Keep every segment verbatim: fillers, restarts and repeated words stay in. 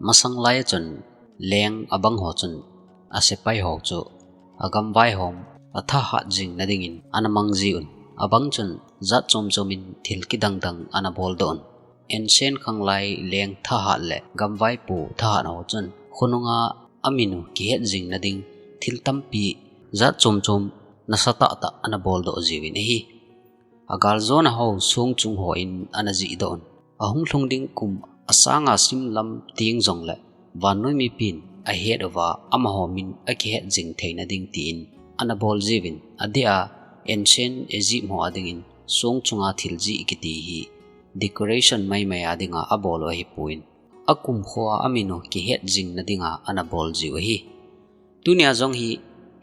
Masang lai chun leng abang ho chun asepai ho chu agamvai ho athahat jing nadingin ana mang jiuvin, abang chun jat chom chom in thil kidang dang ana bol doh un. Ancient khanglai leng thahat le gamvaipo thahat ho chun khonunga amin u kihet jing nading thil tampi jat chom chom nasatah tah ana bol doh jiuvin ahi. Agal jona ho song chung ho in ana jih doh un. Ahung lhung ding kum asanga sim lam teng jongle vannoi mipin ahet uva amaho min akihet jing theina ding tin ana bol jiuvin, adeh a Ancient Egypt ho adingin song chunga thil jih kiti hi decoration maimai a dinga abol u ahipon, akumkhoa amin u kihet jing nadinga ana bol jiu ahi. Tunia jong hi,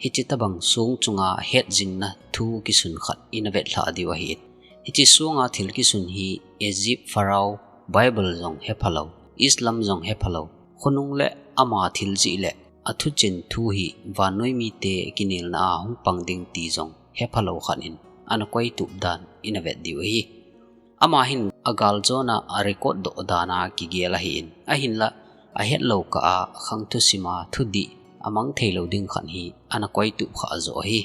hiche tabang song chunga het jingna thu kisun khat ina vetlhah diu ahin. Hiche songa thil kisun hi Egypt Pharaoh, Bible jong hephalou, Islam jong hephalou, khonung le ama thil jih le athuchen thu hi vannoi mite kinelna a hung pang ding ti jong hephalou khat in ana koitup dan ina vet diu ahi. Ama hin agal jona arecord doh dana kigel ahin, ahinla ahetlou kah a khang thusim a thudih amang theilou ding khat hi ana koitup khah joh ahi.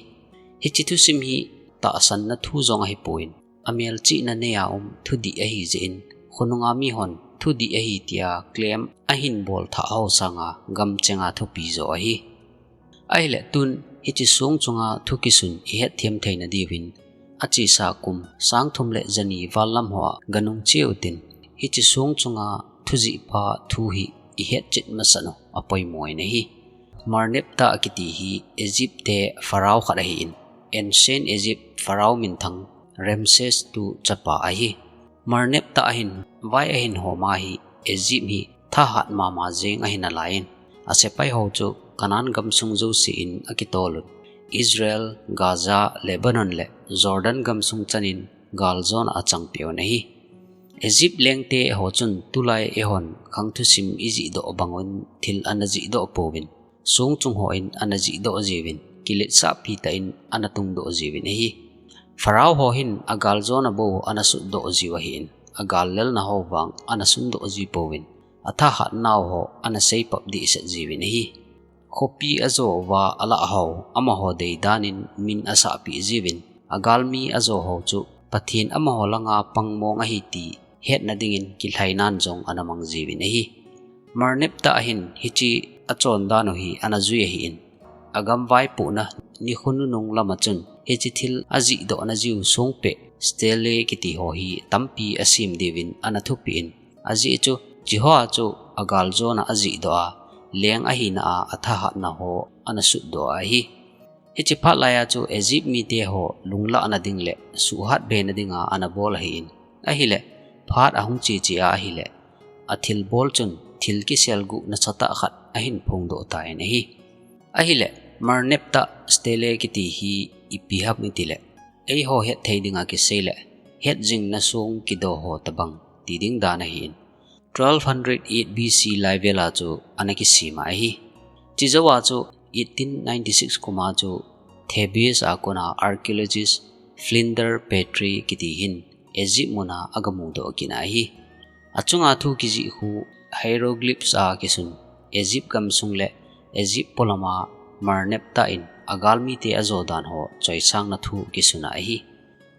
Hiche thusim hi tahsanna thu jong ahipon, amelchihna nei a um thudih ahi jeh in, khonunga mihon thudih ahi tia claim ahin bol thah ho sanga gamchenga thupi joh ahi. Ahile tun hiche song chunga thu kisun ihet them theina diuvin, achesa kum sang thum le jani val lam hoa ganung cheu tin, hiche song chunga thujihpa thu hi ihet chet masat u apoimo in ahi. Merneptah kiti hi Egypt te Pharaoh khat ahin, Ancient Egypt Pharaoh minthang Ramses two chapa ahi. Merneptah hin vai ahin hom a hi Egypt hi thahat mama jeng ahi nalaiyin, asepai ho chu Canaan gamsung jouse in akitol un, Israel, Gaza, Lebanon le Jordan gamsung chanin galjona achangpeh un ahi. Egypt lengte ho chun tulai eihon khang thusim ijih doh bang un thil ana jih doh pouvin, song chung hon ana jih doh jiuvin, kiletsahpi tah in ana tungdoh jiuvin ahi. Pharaoh ho hin agaljona bou ana sutdoh jiu ahin, agal lelna ho vang ana sundoh ji pouvin, athahat nau ho ana seipap dehset jiuvin ahi. Khopi ajo uva alah ho amaho deidan in min asahpeh jiuvin, agalmi ajo ho chu Pathen amaho langa pangmong ahi ti hetna dingin kilhainan jong ana mang jiuvin ahi. Merneptah hin hiche achondan u hi ana jui ahin, agamvaipohna nikho nunung lama chun hiche thil ajihdohna jiu songpeh stele kiti ho hi tampi asem diuvin ana thupeh in, ajeh chu hiche hoa chu agaljona ajihdoh a, leng ahina a athahatna ho ana sutdoh ahi. Hiche phat laiya chu Egypt mite ho lunglahna ding le suhhat bena dinga ana bol ahin. Ahile, phat ahung che che a ahile, athilbol chun thil kiselguh nasatah khat ahin phongdoh tan ahi. Ahile, Merneptah stele kiti hi ipi ham itile, eiho hetthei dinga kiseile, hetjingna song kido ho tabang ti ding dan ahin. Twelve hundred eight B C lai vela chu ana kisem ahi. Chujouva chu eighteen ninety-six kuma chu Thebes a kona archaeologist Flinders Petrie kiti hin Egypt muna agamudoh kit ahi. Achunga thu kijih khu hieroglyphs a kisun, Egypt gamsung le Egypt polama Merneptah in agalmite ajodan ho choisangna thu kisun ahi.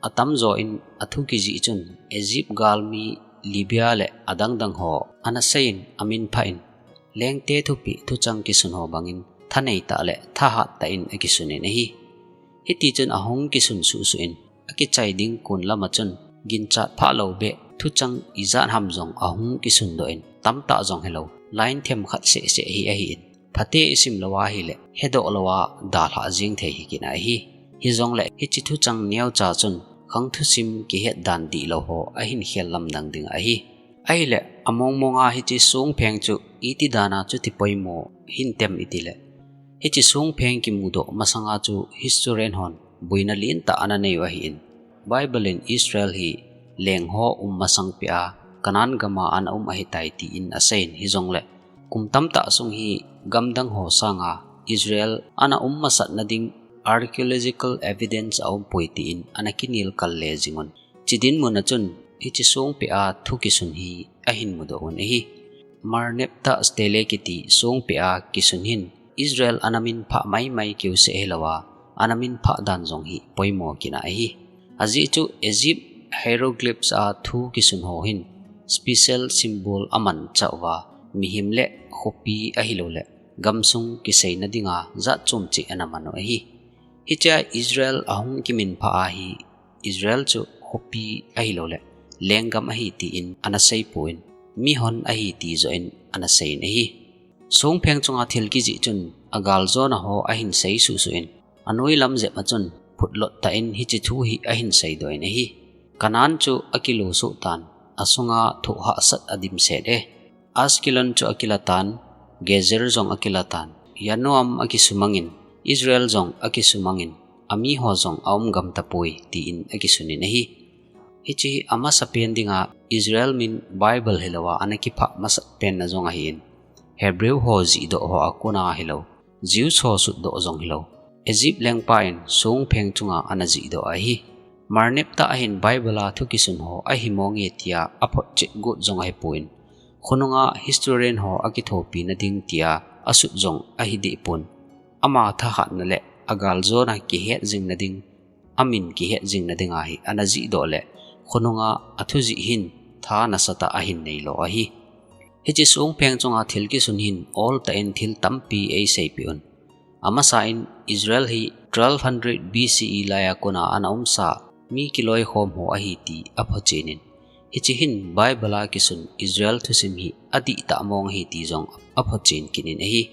Atamjo in athu kijih chun Egypt galmi Libya le adangdang ho ana seiyin amin phain, lengte thupeh thuchang kisun ho bangin thanei tah le thahat tah in akisun in ahi. Hitichun ahung kisun suhsuh in, akichai ding kon lama chun ginchat phah lou beh thuchang ijat ham jong ahung kisundoh in, tamtah jong hilou, line themkhat sehseh hi ahin. Phatea isim louva ahile, hedoh louva dalhah jeng thei hi kit ahi. Hijongle, hiche thuchang neocha chun, khang thusim kihet dan dihlou ho ahin khel lamdang ding ahi. Ahile, among monga hiche songpheng chu iti dana chuti poimo hintem itile, hiche songpheng kimudoh masanga chu historian hon boina lentah ana neiu ahin. Bible in Israel hi lengho um masang peh a Canaan gama ana um ahitai tin aseiyin, hijongle kum tamtah sung hi gamdang ho sanga Israel ana um masatna ding archaeological evidence aumpoi tin ana kinel kal le jingun. Hiche dinmuna chun hiche songpheng a thu kisun hi ahin mudoh un ahi. Merneptah Stele kiti songpeh a kisun hin Israel ana minphah maimai keuseh hilou a, ana minphah dan jong hi poimo kit na ahi. Ajeh chu Egypt hieroglyphs a thu kisun ho hin special symbol amanchah uva, mihem le khopi ahilouleh gamsung kiseina dinga jat chom cheh ana man u ahi. Hichea Israel ahung kiminphah a hi Israel chu khopi ahilouleh lenggam ahi tin ana seipon, mihon ahi ti joh in ana seiyin ahi. Songpheng chunga thil kijih chun agaljona ho ahin sei suhsuh in, anoi lam jep a chun phutlot tah in hiche thu hi ahin seidoh in ahi. Canaan chu akilosoh tan, asunga thoh hahsat adimset e. Ashkelon chu akila tan, Gezer jong akila tan, Yanoam akisumangin, Israel jong akisumangin, amiho jong aum gam tapoi, tin akisun in ahi. Hiche hi amasapen dinga Israel min Bible hilouva ana kiphah masapen na jong ahin, Hebrew ho jihdoh ho a kona hilou, Jews ho sutdoh jong hilou, Egypt lengpa in songpheng chunga ana jihdoh ahi. Merneptah hin Bible a thu kisun ho ahi monge tia aphotchet got jong ahipon, khonunga historian ho akithopina ding tia asut jong ahi dehpon, ama thahatna le agaljona kihet jingna ding, amin kihet jingna dinga hi ana jihdoh le khonunga athujih hin tha nasatah ahin neilo ahi. Hiche songpheng chunga thil kisun hin oltah in thil tampi eiseipeh un. Amasa in Israel hi twelve hundred B C E laiya kona ana umsa mi kiloikhom ho ahi ti aphotchen in, hiche hin Bible a kisun Israel thusim hi adihtah mong ahi ti jong aphotchen kit in ahi.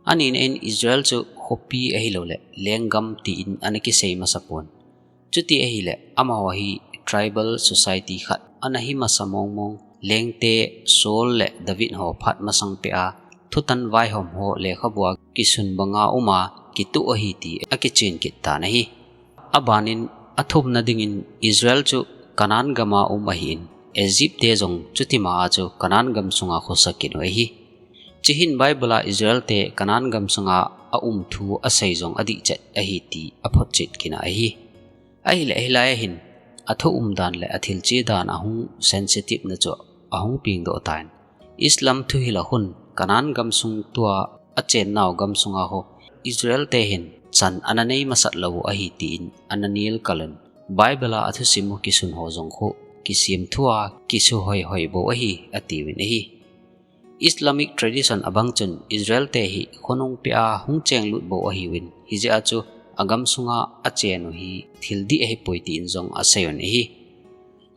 Anina in Israel chu khopi ahilouleh lenggam tin ana kisei masapon. Chuti ahileh amaho hi tribal society khat ana hi masa mongmong, lengte Saul le David ho phat masang peh a thutan vaihom ho lekhabua kisun banga uma kitoh ahi ti akichen kit tan ahi. Abanin athumna dingin Israel chu Canaan gama um ahin, Egypt te jong chutima a chu Canaan gam sunga khosa kit u ahi. Hiche hin Bible a Israel te Canaan gam sunga aum thu asei jong adihchet ahi ti aphotchet kit na ahi. Ahileh hilai a hin athu umdan le athilche dan ahung sensitive na chu ahung pengdoh tan, Islam thuhil a hin Canaan gam sung tua achennau gam sunga ho Israel te hin chan ana nei masat lou u ahi tin ana nilkal un, Bible a athusim u kisun ho jong khu kisemthua kisuhoihoi bou ahi atiuvin ahi. Islamic tradition abang chun Israel te hi khonung peh a hung chenglut bou ahiuvin, hijeh a chu agam sunga achen u hi thil dih ahipoi tin jong aseiyun ahi.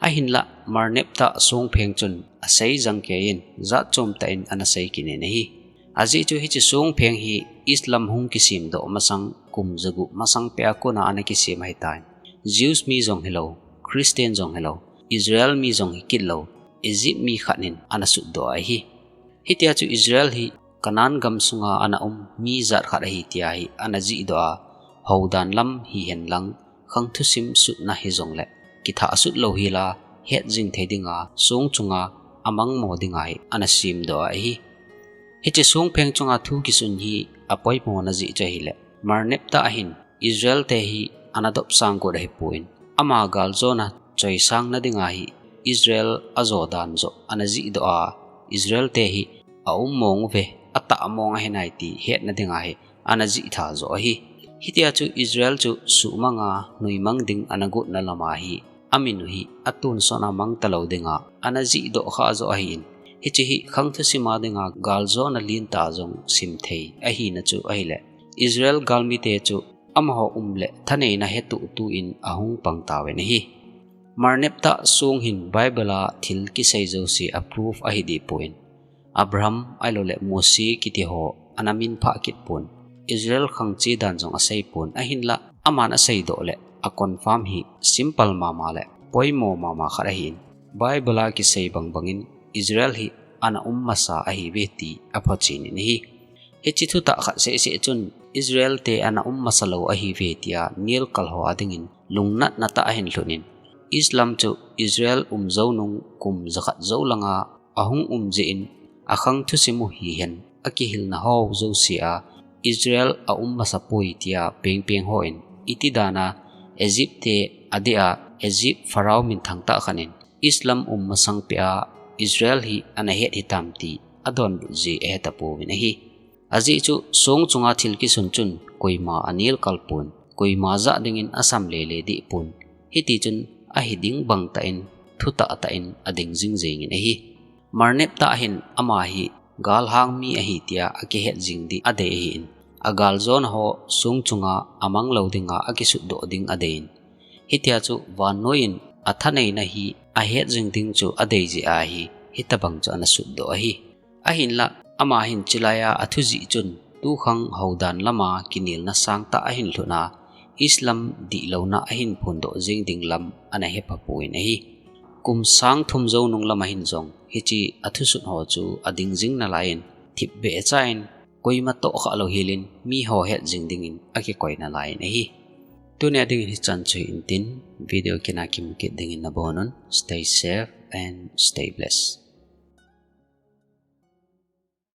Ahinlah Merneptah songpheng chun asei jangkeiyin jat chomtah in ana sei kit in ahi. Ajeh chu hiche songpheng hi Islam hung kisemdoh masang kum jagup masang peh a kona ana kisem ahitan, Jews mi jong hilou, Christian jong hilou, Israel mi jong hikit lou, Egypt mi khat in ana sutdoh ahi. Hitia chu Israel hi Canaan gam sunga ana um mi jat khat ahi tia hi ana jihdoh a, houdan lam hihen lang, khang thusim sutna hijongleh kithah sut louhel a hetjing thei dinga song chunga amangmo dinga hi ana semdoh ahi. Hiche songpheng chunga thu kisun hi apoimona jeh chu ahileh, Merneptah hin Israel te hi ana dopsang got ahipon, ama galjona choisangna dinga hi Israel ajo dan joh ana jihdoh a, Israel te hi aum mong uve, atah mong ahinai ti hetna dinga hi ana jihtha joh ahi. Hitia chu Israel chu suhmanga nuimang ding ana gotna lama hi amin u hi atonsot a mangtalou dinga ana jihdoh khah joh ahin, hiche hi khang thusim a dinga galjona lentah jong simthei ahina chu ahileh, Israel galmite chu amaho um le thaneina hetoh tuin ahung pangtauvin ahi. Merneptah song hin Bible a thil kisei jouse a proof ahi dehpon, Abraham ahilouleh Mose kiti ho ana minphah kitpon, Israel khangche dan jong aseipon, ahinlah aman aseidoh leh a confirm hi simple mama le poimo mama khat ahin, Bible a kisei bangbangin Israel hi ana um masa ahiuve ti aphotchen in ahi. Hiche thutah khat sehseh chun Israel te ana um masalou ahiuve tia nilkal ho adingin lungnatna tah ahin lhunin, Islam chu Israel um jou nung kum jakhat jou langa ahung um jeh in, akhang thusim u hihen akihilna ho jouse a Israel aum masapoi tia pengpeng hon iti dana Egypt te adeh a, Egypt Pharaoh minthang tah khat in Islam um masang peh a Israel hi ana het hitam ti adonbut ji ahe tapouvin ahi. Ajeh chu song chunga thil kisun chun koima anel kalpon, koima jah dingin asam lele dehpon. Hiti chun ahi ding bang tah in, thutah tah in ading jing jengin ahi. Marneb tah hin ama hi galhang mi ahi tia akihet jing ding adei ahin, agal jona ho song chunga amang lou dinga akisutdoh ding adeiyin. Hitia chu vannoi in athaneina hi ahet jing ding chu adei jeh ahi, hitabang chu ana sutdoh ahi. Ahinlah, ama hin chulaiya athu jeh chun, tukhang houdan lama kinelna sangtah ahin lhun a, Islam dihlouna ahin phondoh jing ding lam ana hepha pon ahi. Kum sang thum jou nung lama hin jong, hiche athusut ho chu ading jing nalaiyin, thipbeh cha in, koima tohkhah lou helin, miho het jing dingin akikoi nalaiyin ahi. Tunia dingin hichan chu hi intin, video kina kimu kit dingin nabonun, stay safe and stay blessed.